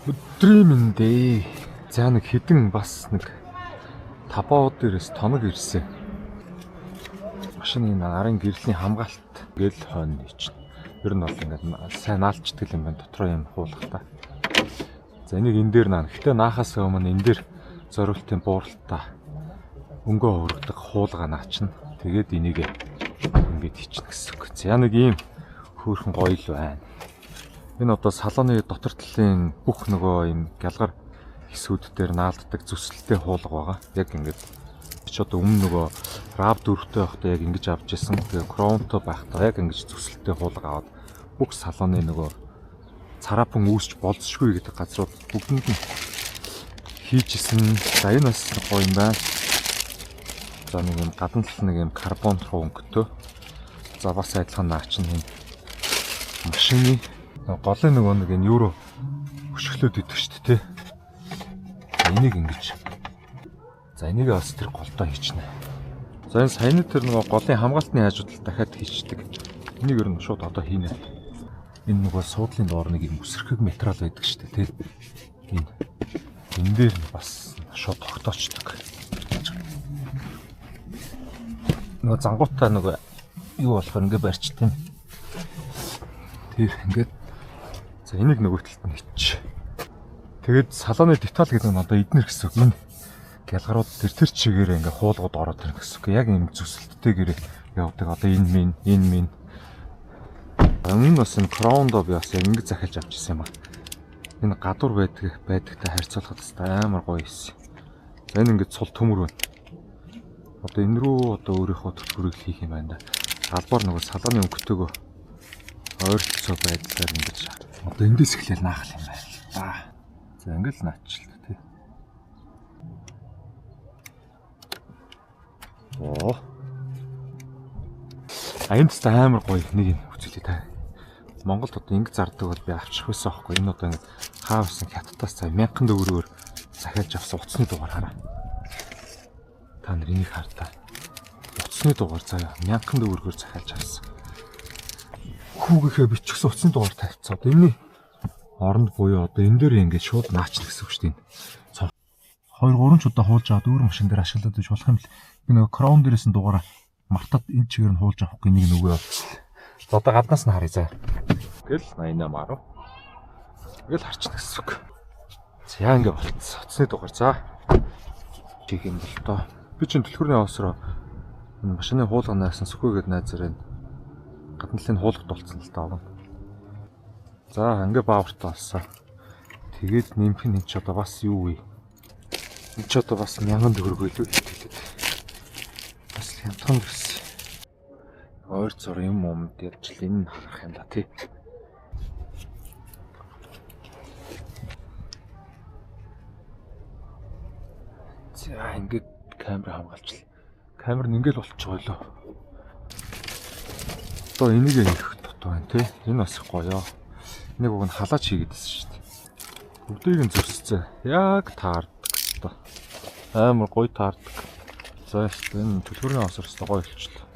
Өдрийн мэнд ээ. За нэг хідэн бас нэг Табао дээрээс тоног ирсэн. Машины нарын гэрлийн хамгаалалт гэл хойно хийчихнэ. Ер нь бол ингээд сайн наалчдаг юм байна. Дотроо юм хуулахта. За энийг энэ дээр наана. Гэтэ наахаас өмнө энэ дээр зориултын бууралтаа өнгөө хөрөгдөг хуулга наачна. Тэгээд энийг ингээд хийчихнэ гэсэн үг. За нэг ийм хөөрхөн гоё л байна. Энэ одоо салоны дотор талын бүх нөгөө юм гялгар хэсгүүд дээр наалддаг зүсэлтэй хуулга байгаа. Яг ингээд чи одоо өмнө нөгөө RAV 4-тэй байхдаа яг ингэж авч исэн. Тэгээ Crown-той байхдаа яг ингэж зүсэлтэй хуулга аваад бүх салоны нөгөө цараапан үүсч болзошгүй гэдэг газрууд бүгдэнд нь хийж исэн. За энэ бас гоё юм байна. За нэг юм гадна тал нэг юм карбон руу өнгөтэй. За бас адилхан наач нь машины голын нөгөө нэг энэ евро өшөглөөд идэх шүү дээ, тэ. Энийг ингэж. За энийг бас тэр голдоо хийчихнэ. За энэ саяны тэр нөгөө голын хамгаалтны хажууд тал дахиад хийчихдэг. Энийг ер нь шууд одоо хийнэ. Энэ нөгөө суудлын доор нэг юм үсрэхэг материал байдаг шүү дээ, тэ. Энэ. Энэ дээр нь бас шууд тогтоочдөг. Нөгөө зангуудтай нөгөө юу болохоор ингэ барьчтیں۔ Тэр ингээд за энийг нөгөө талд нь хийчих. Тэгээд салоны деталь гэдэг нь одоо эднэр гэсэн үг. Энэ гялгарууд тэр чигээрээ ингээ хуулгууд ороод ирнэ гэсэн үг. Яг ийм зүсэлттэйгээр явдаг. Одоо энэ минь, энэ минь. Энэ бас энэ Crown-доо би бас яг ингэ захиалж авч ирсэн юм аа. Энэ гадуур байдагтай харьцуулахад хэвээр амар гоё юм. За энэ ингээ цул төмөр байна. Одоо энэ рүү одоо өөрийнхөө төлхөрийг хийх юм байна да. Албаар нөгөө салоны өнгөтэйгөө ойролцоо байдлаар ингэж одоо эндээс эхлээл наах юм байна л да. За ингээл наачилт тий. Оо. А энд ч амар гоё нэг юм үзүүлээ та. Монголд одоо ингэ зардаг бол би авчих байсан аахгүй. Энэ одоо ингэ хаавсан хятадаас цаа 1000 төгрөгөөр захиалж авсан утасны дугаар хараа. Та нар энийг хар та. Утасны дугаар заяа 1000 төгрөгөөр захиалж авсан. Хүүгийнхээ бичгсэн утасны дугаар тавьчихсан. Одоо энэний оронд буюу одоо энэ дээр ингээд шууд наачна гэсэн үг шүү дээ. 2 3 ч удаа хуулж аваад өөр машин дээр ашиглаад иж болох юм л. Би нөгөө Crown дээрээс нь дугаараа мартаад энэ чигээр нь хуулж авахгүй нэг нөгөө. За одоо гаднаас нь харъя заа. Гэл 88 10. Ингээл харчихна гэсэн үг. За ингээ болцсон. Утасны дугаар за. Чих юм бол тоо. Би чинь түлхүүрний авсраа энэ машины хуулганаас нь сүхөөгээд найзаар энэ гадна талын хуулгад болцсон л даа. За ингээ баавартай болсон. Тэгээд нэмэх нь энэ ч одоо бас юу вэ? Энэ ч одоо бас 1000 төгрөг илүү хэлээд. Бас хямдхан гэсэн. Ойр зур юм умд ярьж л энэ харах юм да тий. За ингээд камер хамгаалчлаа. Камер нь ингээл болчих ойлоо. Одоо энийг хийх дутуу байна тий. Энэ бас их гоё. Энийг уг нь халаач хийгээд байсан шүү дээ. Бүгдийг нь зөрсцээ. Яг таардаг хэвээр. Амар гоё таардаг. За энэ төлхөрний осор хэвээр гоё болчихлоо.